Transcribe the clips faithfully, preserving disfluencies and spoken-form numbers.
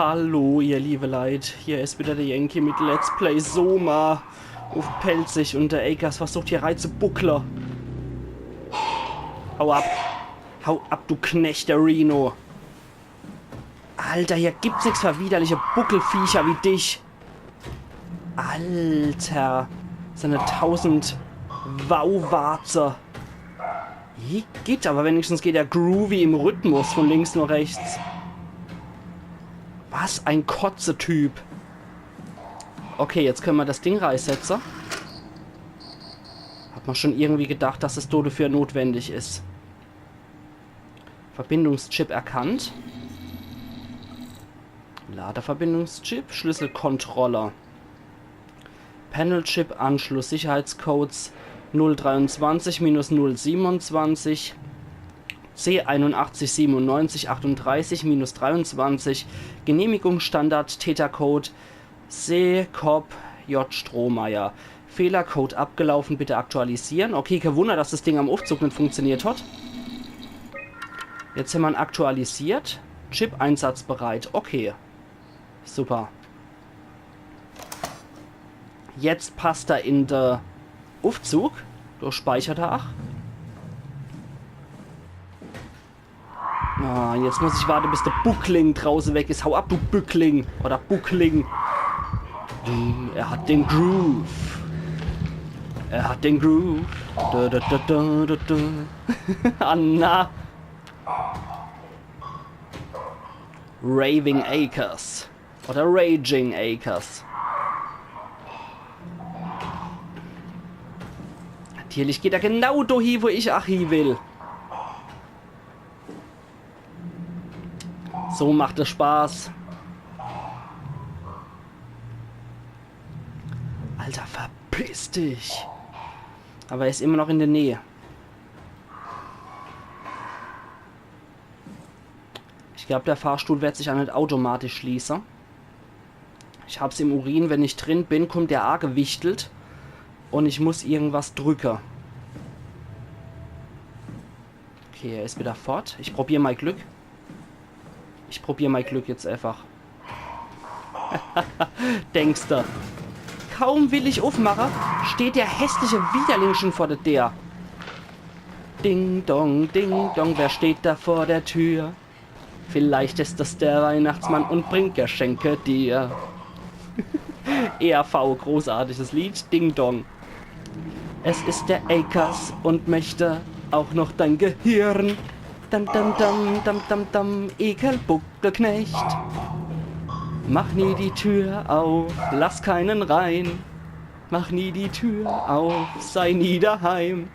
Hallo, ihr liebe Leit. Hier is wieder der Yankee mit Let's Play Soma uff Pälzisch un der Akers versucht hier reizubuckle. Hau ab. Hau ab, du Knecht, der Reno. Alter, hier gibt's nix für widerliche Buckelviecher wie dich. Alter. So e tausend Wauwarze. Igitt, aber wenigstens geht er groovy im Rhythmus von links nach rechts. Was e Kotze-Typ. Okay, jetzt könne mer das Ding reisetze. Hat mer schon irgendwie gedacht, dass es do dafür notwendig is. Verbindungschip erkannt. Ladeverbindungschip, Schlüsselkontrolle. Panelchip-Anschluss, Sicherheitscodes null dreiundzwanzig minus null siebenundzwanzig, C einundachtzig siebenundneunzig achtunddreißig minus dreiundzwanzig, Genehmigungsstandard, Tätercode, Seekop J. Strohmeier. Fehlercode abgelaufen, bitte aktualisieren. Okay, kein Wunder, dass das Ding am Aufzug nicht funktioniert hat. Jetzt hämmer en aktualisiert. Chip einsatzbereit. Okay. Super. Jetzt passt er in de Uffzug. Do speichert er ach. Ah, jetzt muss ich warte, bis de Buckling drauße weg is. Hau ab, du Bückling. Oder Buckling. Du, er hat den Groove. Er hat den Groove. Da, da, da, da, da, da. Ah, na. Raving Akers. Oder Raging Akers. Natürlich geht er genau do hie, wo ich ach hie will. So macht es Spaß. Alter, verpiss dich. Aber er is immer noch in der Nähe. Ich glaub, der Fahrstuhl werd sich ach net automatisch schließe. Ich hab's im Urin, wenn ich drin bin, kommt der aagewichtelt un ich muss irgendwas drücke. Okay, er is wieder fort. Ich probier mei Glück. Ich probier mei Glück jetzt einfach. Denkste. Kaum will ich uffmache, steht der hässliche Widerling schon vor der Tür. Ding dong, ding dong, wer steht da vor der Tür? Vielleicht ist das der Weihnachtsmann und bringt Geschenke dir. E R V, großartiges Lied, Ding Dong. Es ist der Akers und möchte auch noch dein Gehirn. Dam, dam, dam, dam, dam, dam, Ekelbuckelknecht. Mach nie die Tür auf, lass keinen rein. Mach nie die Tür auf, sei nie daheim.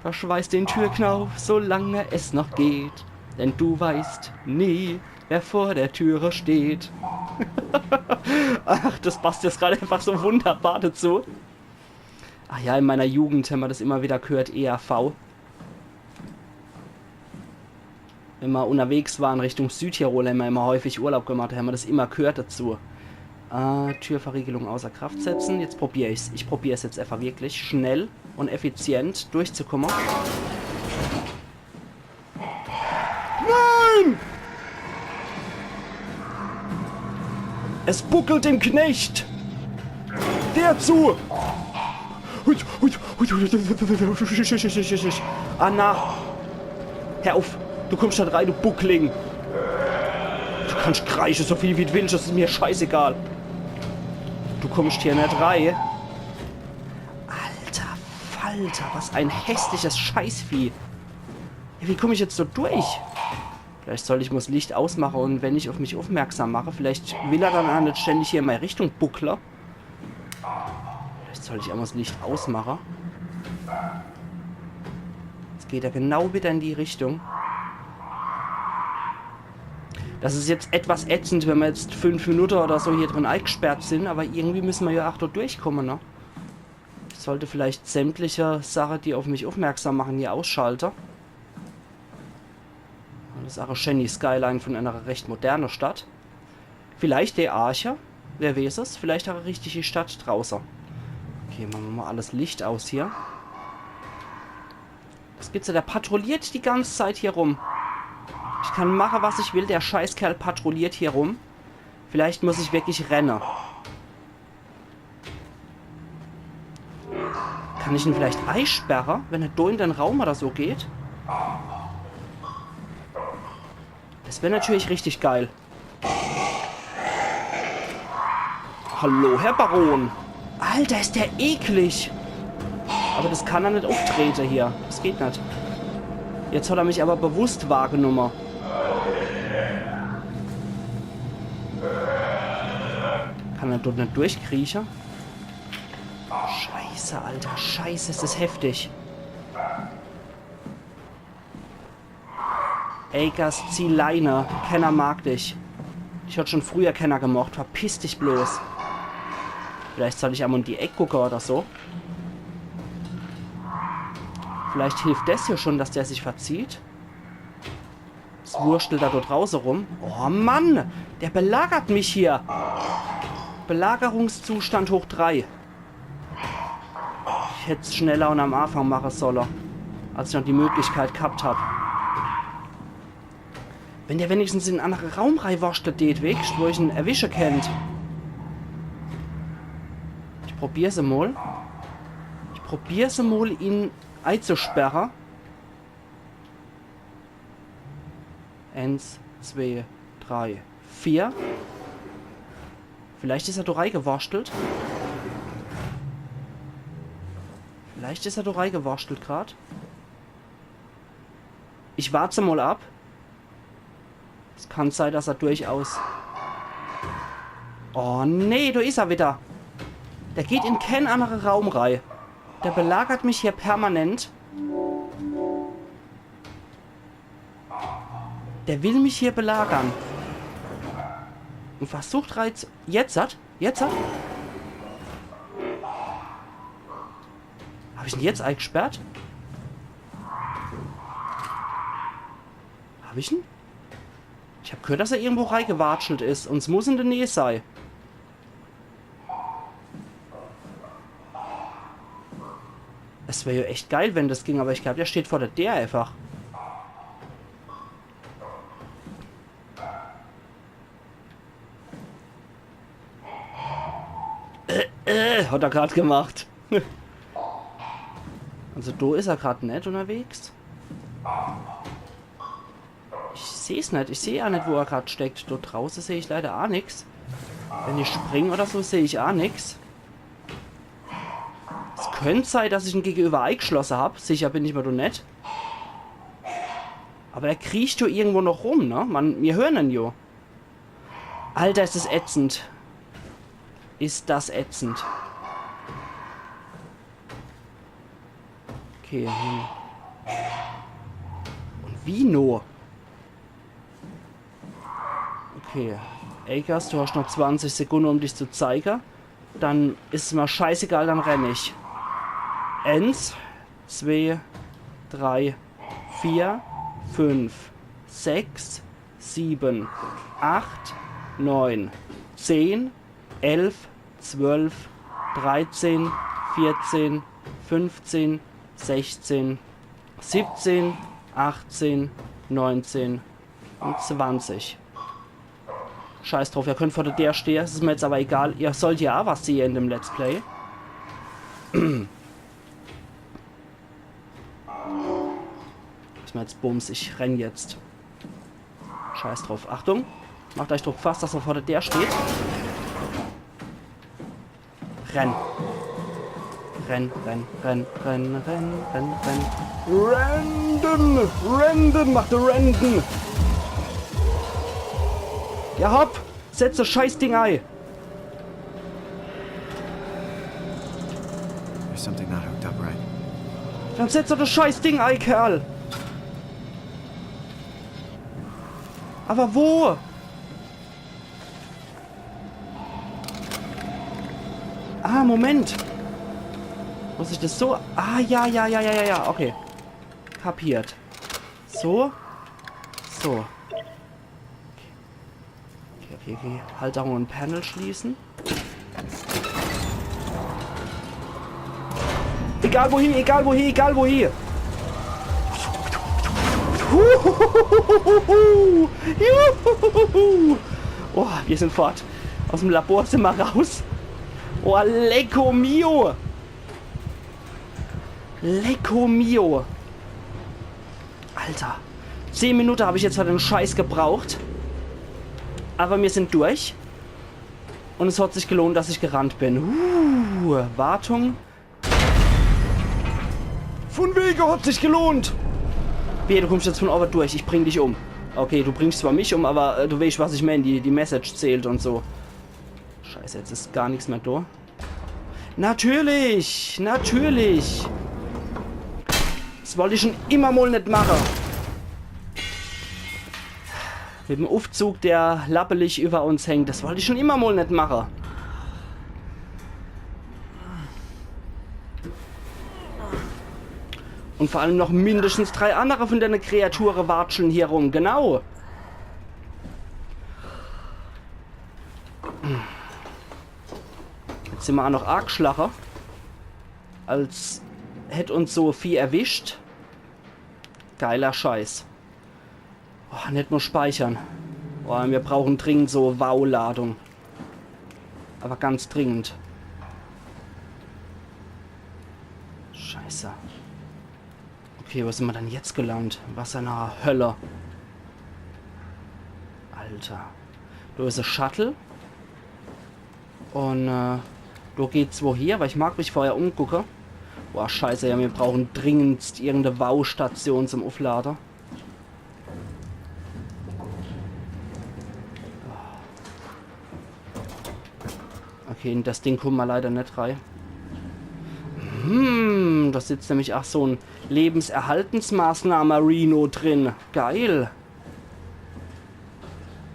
Verschweiß den Türknauf, solange es noch geht. Denn du weißt nie, wer vor der Türe steht. Ach, das passt jetzt gerade einfach so wunderbar dazu. Ach ja, in meiner Jugend hämmer das immer wieder gehört, E R V. Wenn mer unterwegs waren Richtung Südtirol, hämmer immer häufig Urlaub gemacht, da hämmer das immer gehört dazu. Äh, Türverriegelung außer Kraft setzen. Jetzt probier ich's. Ich probier's jetzt einfach wirklich schnell und effizient durchzukommen. Nein! Es buckelt dem Knecht! Der zu! Hui, hui, hui, hui, hui, hui, hui, hui, hui, hui, hui, hui, hui. Ah, na. Hör auf. Du kommst net rein, du Buckling. Du kannst kreischen, so viel wie du willst, das ist mir scheißegal. Du kommst hier net rein. Alter Falter, was ein hässliches Scheißvieh. Ja, wie komm ich jetzt so durch? Vielleicht soll ich mol 's Licht ausmache und wenn ich auf mich aufmerksam mache, vielleicht will er dann ach net ständig hier in meine Richtung buckle. Vielleicht soll ich einmal 's Licht ausmache. Jetzt geht er genau wieder in die Richtung. Das ist jetzt etwas ätzend, wenn wir jetzt fünf Minuten oder so hier drin eingesperrt sind, aber irgendwie müssen wir ja auch dort durchkommen, ne? Ich sollte vielleicht sämtliche Sachen, die auf mich aufmerksam machen, hier ausschalte. Das is ach e schäni Skyline von einer recht modernen Stadt. Vielleicht die Arche, wer weiß es, vielleicht ach e richtige Stadt drauße. Okay, machen wir mal alles Licht aus hier. Was gibt's da? Der patrouilliert die ganze Zeit hier rum. Ich kann machen, was ich will, der Scheißkerl patrouilliert hier rum. Vielleicht muss ich wirklich renne. Kann ich en vielleicht eisperre, wenn er do in den Raum oder so geht? Das wär natürlich richtig geil. Hallo, Herr Baron. Alter, is der eklig. Aber das kann er net ufftrete hier. Das geht net. Jetzt hat er mich aber bewusst wahrgenumme. Kann er dort net durchkrieche? Scheiße, Alter. Scheiße, is das heftig. Akers, zieh Leine. Kenner mag dich. Ich hat schon früher kenner gemocht. Verpiss dich bloß. Vielleicht soll ich emol in die Eck gucke oder so. Vielleicht hilft das ja schon, dass der sich verzieht. Es wurschtelt da dort drauße rum. Oh Mann, der belagert mich hier. Belagerungszustand hoch drei. Ich hätt's schneller und am Anfang mache solle, als ich noch die Möglichkeit gehabt hab. Wenn der wenigstens in en annere Raum reiwurschtelt, den Weg, wo ich en erwische kennt. Ich probier's emol. Ich probier's emol, ihn eizusperre. Eins, zwei, drei, vier. Vielleicht is er do reigewurschtelt. Vielleicht is er do reigewurschtelt grad. Ich wart's emol ab. Es kann sei, dass er durchaus... Oh nee, do is er wieder. Der geht in ken annere Raum rei. Der belagert mich hier permanent. Der will mich hier belagern. Und versucht reiz... Jetzt hat? Jetzt hat? Hab ich en jetzt eigsperrt? Hab ich en? Ich hab gehört, dass er irgendwo reigewatschelt is. Und es muss in de Näh sei. Es wär ja echt geil, wenn das ging, aber ich glaub, der steht vor der Deer einfach. Äh, äh, hat er grad gemacht. Also do is er grad net unterwegs. Ich seh's net. Ich seh ja net, wo er grad steckt. Dort drauße seh ich leider aa nix. Wenn ich spring oder so, seh ich aa nix. Es könnt sei, dass ich en gegenüber eigschlosse hab. Sicher bin ich mer do net. Aber er kriecht jo irgendwo noch rum, ne? Man, mir hören en jo. Alter, is das ätzend. Is das ätzend. Okay, hm. Und wie no? Okay. Akers, du hast noch zwanzig Sekunde, um dich zu zeige. Dann is mer scheißegal, dann renn ich. Eins, zwei, drei, vier, fünf, sechs, sieben, acht, neun, zehn, elf, zwölf, dreizehn, vierzehn, fünfzehn, sechzehn, siebzehn, achtzehn, neunzehn und zwanzig. Scheiß drauf, ihr könnt vor der Deer stehe, es is mer jetzt aber egal. Ihr sollt ja aa was sehe in dem Let's Play. Is mer jetzt Bums, ich renn jetzt. Scheiß drauf. Achtung! Macht euch druff gefasst, dass er vor der Deer steht. Renn. Renn, renn, renn. Random! Random! Macht er random! Ja, hopp! Setz das Scheißding ei! There's something not hooked up right. Dann setz doch das Scheißding ei, Kerl! Aber wo? Ah, Moment. Muss ich das so? Ah, ja, ja, ja, ja, ja, ja. Okay. Kapiert. So. So. Okay, okay, okay. Halterung und Panel schließen. Egal wohin, egal wohin, egal wohin. Juhu. Oh, wir sind fort. Aus dem Labor sind wir raus. Oh, lecko mio. Lecko mio. Alter. Zehn Minuten habe ich jetzt für den Scheiß gebraucht. Aber wir sind durch. Und es hat sich gelohnt, dass ich gerannt bin. Uh, Wartung. Von wege hat sich gelohnt. Wehe, du kommst jetzt von oben durch. Ich bring dich um. Okay, du bringst zwar mich um, aber äh, du weißt, was ich mein. Die, die Message zählt und so. Scheiße, jetzt ist gar nichts mehr da. Natürlich, natürlich. Das wollte ich schon immer mal nicht machen. Mit dem Aufzug, der lappelig über uns hängt. Das wollte ich schon immer mal nicht machen. Und vor allem noch mindestens drei andere von deine Kreature watscheln hier rum. Genau. Jetzt sind wir auch noch arg schlache. Als hätt uns so e Vieh erwischt. Geiler Scheiß. Oh, nicht nur speichern. Oh, wir brauchen dringend so Wow-Ladung. Aber ganz dringend. Scheiße. Okay, wo sind wir denn jetzt gelandet? Was eine Hölle. Alter. Da ist ein Shuttle. Und äh, da geht's wohin, weil ich mag mich vorher umgucken. Boah, scheiße, ja, wir brauchen dringendst irgendeine Wow-Station zum Aufladen. Okay, in das Ding kommen wir leider nicht rein. Hm, da sitzt nämlich auch so ein Lebenserhaltensmaßnahme Reno drin. Geil.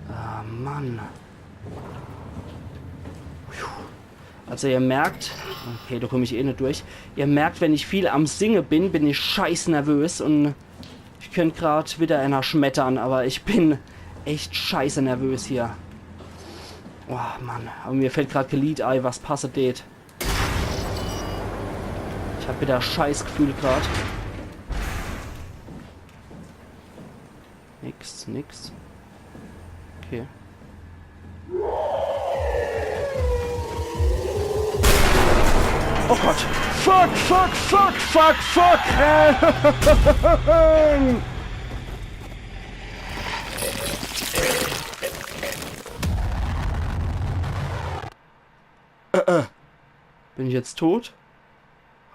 Ah, Mann. Puh. Also ihr merkt, okay, da komme ich eh nicht durch. Ihr merkt, wenn ich viel am Singe bin, bin ich scheiß nervös und ich könnt grad wieder einer schmettern, aber ich bin echt scheiße nervös hier. Oh Mann, aber mir fällt grad kee Lied ei, was passe tät. Ich hab wieder e Scheißgefühl grad. Nix, nix. Okay. Oh Gott. Fuck, fuck, fuck, fuck, fuck. Äh, äh. Bin ich jetzt tot?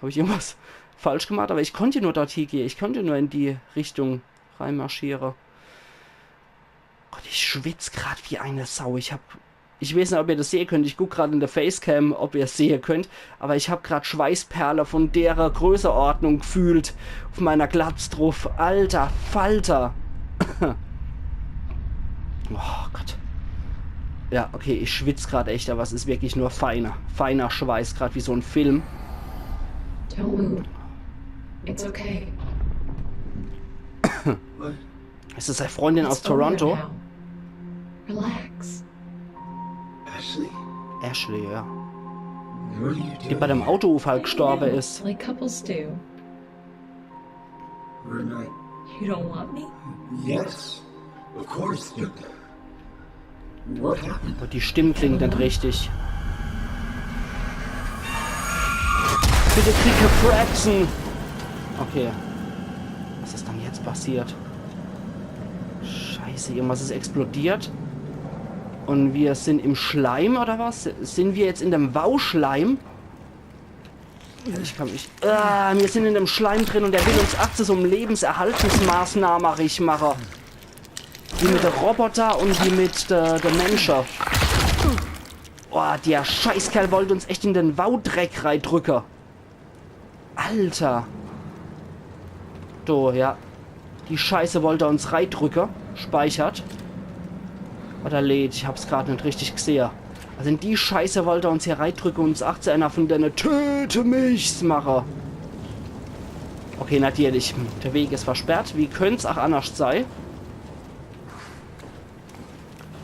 Hab ich irgendwas falsch gemacht? Aber ich konnte nur dort hingehen. Ich konnte nur in die Richtung reinmarschieren. Gott, ich schwitz grad wie eine Sau. Ich hab, ich weiß nicht, ob ihr das sehen könnt. Ich guck grad in der Facecam, ob ihr es sehen könnt. Aber ich hab grad Schweißperle von derer Größeordnung gefühlt auf meiner Glatz drauf. Alter Falter. Oh Gott. Ja, okay, ich schwitz grad echt, aber es ist wirklich nur feiner, feiner Schweiß, grad wie so ein Film. Don't move. It's okay. Ist das seine Freundin aus Toronto? It's over now. Relax. Ashley? Ashley, ja. What are you doing? Die bei dem Autounfall gestorben ist. Like couples do. We're not. You don't want me? Yes, of course. What happened? Und die Stimme klingt nicht richtig. Bitte krieg Fraxen. Okay. Was ist dann jetzt passiert? Scheiße, irgendwas ist explodiert. Und wir sind im Schleim, oder was? Sind wir jetzt in dem Wow-Schleim? Ich kann mich. Ah, wir sind in dem Schleim drin und der will uns achtzig so Lebenserhaltungsmaßnahme richtig machen. Wie mit der Roboter und wie mit der, der Menschen. Boah, der Scheißkerl wollte uns echt in den Wow-Dreck reindrücken. Alter. Do, ja. Die Scheiße wollte er uns reindrücken. Speichert. Oder lädt, ich hab's grad nicht richtig gesehen. Also in die Scheiße wollte er uns hier reindrücken und uns achtzig einer von denen Töte-michs machen. Okay, natürlich. Der Weg ist versperrt. Wie könnt's auch anders sein?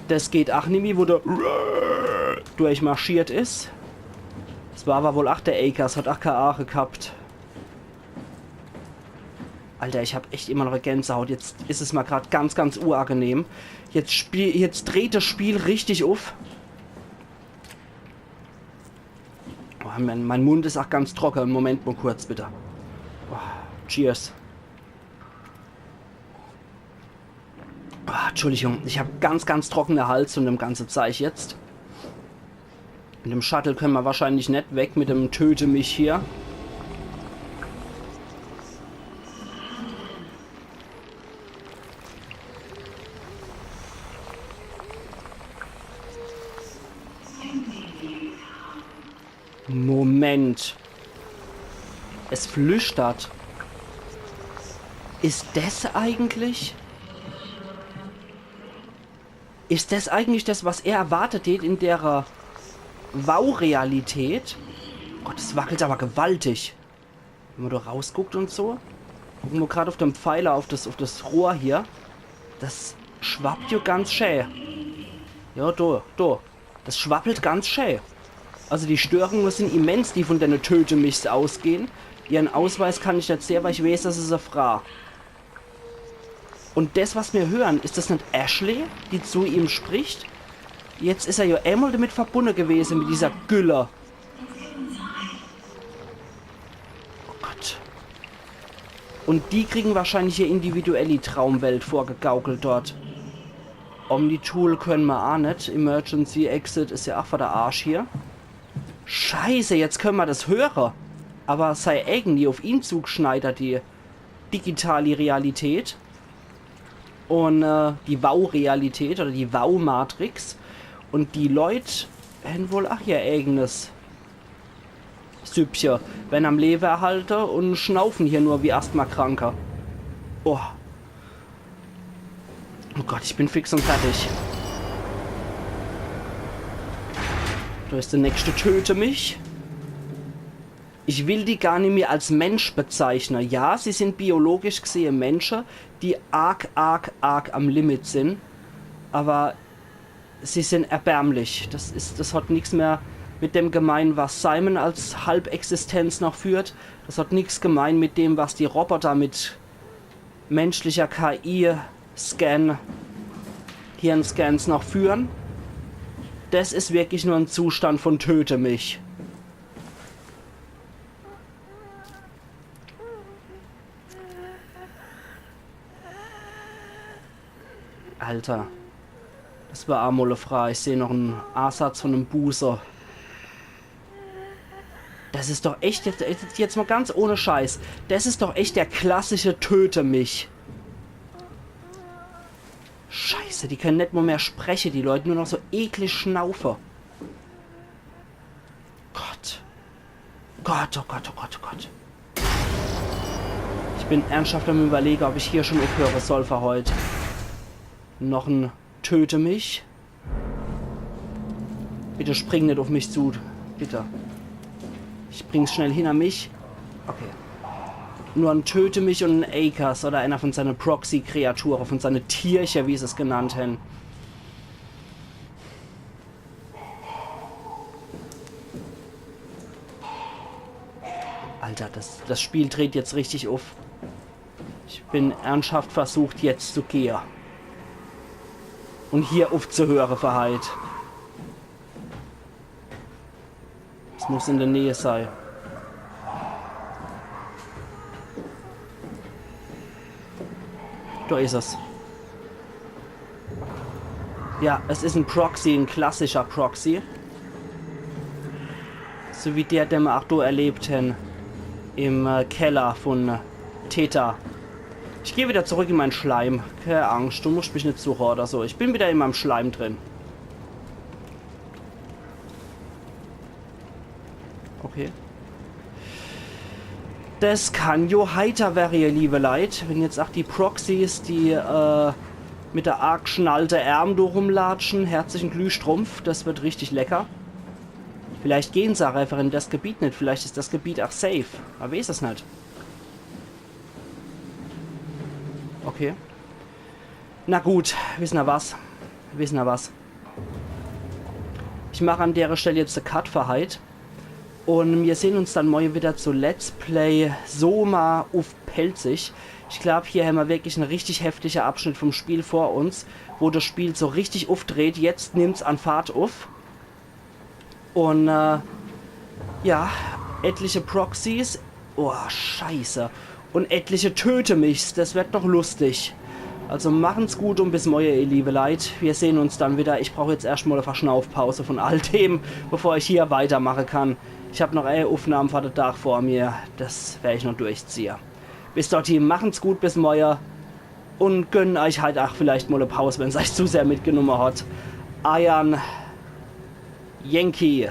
Das geht ach nimmi, wo der durchmarschiert is. Das war aber wohl ach der Akers, hat ach kee Aache gehabt. Alter, ich hab echt immer noch Gänsehaut. Jetzt is es mol grad ganz, ganz unangenehm. Jetzt spiel, jetzt dreht das Spiel richtig uff. Oh, mein, mein Mund is ach ganz trocke. Moment mol kurz, bitte. Oh, cheers. Ah, Entschuldigung, ich hab ganz, ganz trockene Hals von dem ganze Zeich jetzt. Mit dem Shuttle könne mer wahrscheinlich net weg, mit dem Töte mich hier. Moment. Es flüstert. Is des eigentlich? Is des eigentlich des, was er erwartet hätt in der, äh, Wow-Realität? Gott, es wackelt aber gewaltig. Wenn mer do rausguckt und so. Gucke mer grad auf dem Pfeiler, auf das, auf das Rohr hier. Das schwappt jo ganz schä. Ja, do, do. Das schwappelt ganz schä. Also die Störunge sin immens, die von dene Töte michs ausgehen. Ihren Ausweis kann ich net sehe, aber ich weeß, das is e Fraa. Und des, was mer hören, is das net Ashley, die zu ihm spricht? Jetzt is er jo emol damit verbunne gewese, mit dieser Gülle. Oh Gott. Und die kriegen wahrscheinlich ihr individuelli Traumwelt vorgegaukelt dort. Omnitool könne mer ach net. Emergency Exit is ja ach vor der Arsch hier. Scheiße, jetzt könne mer das höre. Aber sei irgendwie auf ihn zugeschneidert, die digitale Realität. Und, äh, die Wow-Realität oder die Wow-Matrix. Und die Leut hän wohl ach ihr eigenes Süppche. Wenn am Lewe erhalte und schnaufen hier nur wie Asthmakranke. Oh. Oh Gott, ich bin fix und fertig. Do is der nächste Töte mich. Ich will die gar nimmi als Mensch bezeichne. Ja, sie sin biologisch gesehe Mensche, die arg, arg, arg am Limit sin. Aber sie sin erbärmlich. Das is, das hat nix mehr mit dem gemein, was Simon als Halbexistenz noch führt. Das hat nix gemein mit dem, was die Roboter mit menschlicher K I-Scan, Hirnscans noch führen. Das is wirklich nur en Zustand von Töte mich. Alter. Das war emol e Fraa. Ich seh noch en Ansatz von em Buße. Das is doch echt, jetzt, jetzt, jetzt mal ganz ohne Scheiß. Das is doch echt der klassische Töte mich. Scheiße, die können net mal mehr spreche, die Leute, nur noch so eklig schnaufe. Gott. Gott, oh Gott, oh Gott, oh Gott. Ich bin ernsthaft am Überlege, ob ich hier schon aufhöre soll für heut. Noch en Töte mich. Bitte spring net auf mich zu. Bitte. Ich bring's schnell hinter mich. Okay. Nur en Töte mich und en Akers oder einer von seine Proxy-Kreature, von seine Tierche, wie sie es genannt hän. Alter, das, das Spiel dreht jetzt richtig auf. Ich bin ernsthaft versucht, jetzt zu gehe. Und hier aufzuhöre für heit. Es muss in der Nähe sei. Da is es. Ja, es is en Proxy, en klassischer Proxy. So wie der, den mer ach do erlebt hän. Im, äh, Keller von, äh, Theta. Ich geh wieder zurück in mein Schleim. Keine Angst, du musst mich net suche oder so. Ich bin wieder in meinem Schleim drin. Okay. Das kann jo heiter werre, ihr liebe Leit. Wenn jetzt ach die Proxys, die, äh, mit der arg schnallte Ärm do rumlatschen, herzlichen Glühstrumpf, das wird richtig lecker. Vielleicht gehen se ach einfach in das Gebiet net, vielleicht is das Gebiet ach safe. Mer weeß es net. Okay. Na gut, wissen er was. Wissen er was. Ich mach an dere Stell jetzt de Cut für heit. Un mir sehn uns dann morje wieder zu Let's Play Soma uff Pälzisch. Ich glaub, hier hämmer wirklich en richtig heftiger Abschnitt vom Spiel vor uns, wo das Spiel so richtig uffdreht. Jetzt nimmt's an Fahrt uff. Un äh, ja, etliche Proxys. Oh, scheiße. Un etliche töte mich. Das wird noch lustig. Also machen's gut un bis morje, ihr liebe Leit. Wir sehn uns dann wieder. Ich brauch jetzt erscht mal e Verschnaufpause von all dem, bevor ich hier weitermache kann. Ich hab noch e Uffnahm vor de Dag vor mir. Das wer ich noch durchziehe. Bis dorthin, machen's gut, bis morje. Un gönn euch halt ach vielleicht mal e Paus, wenn's euch zu sehr mitgenumme hat. Eiern Yankee.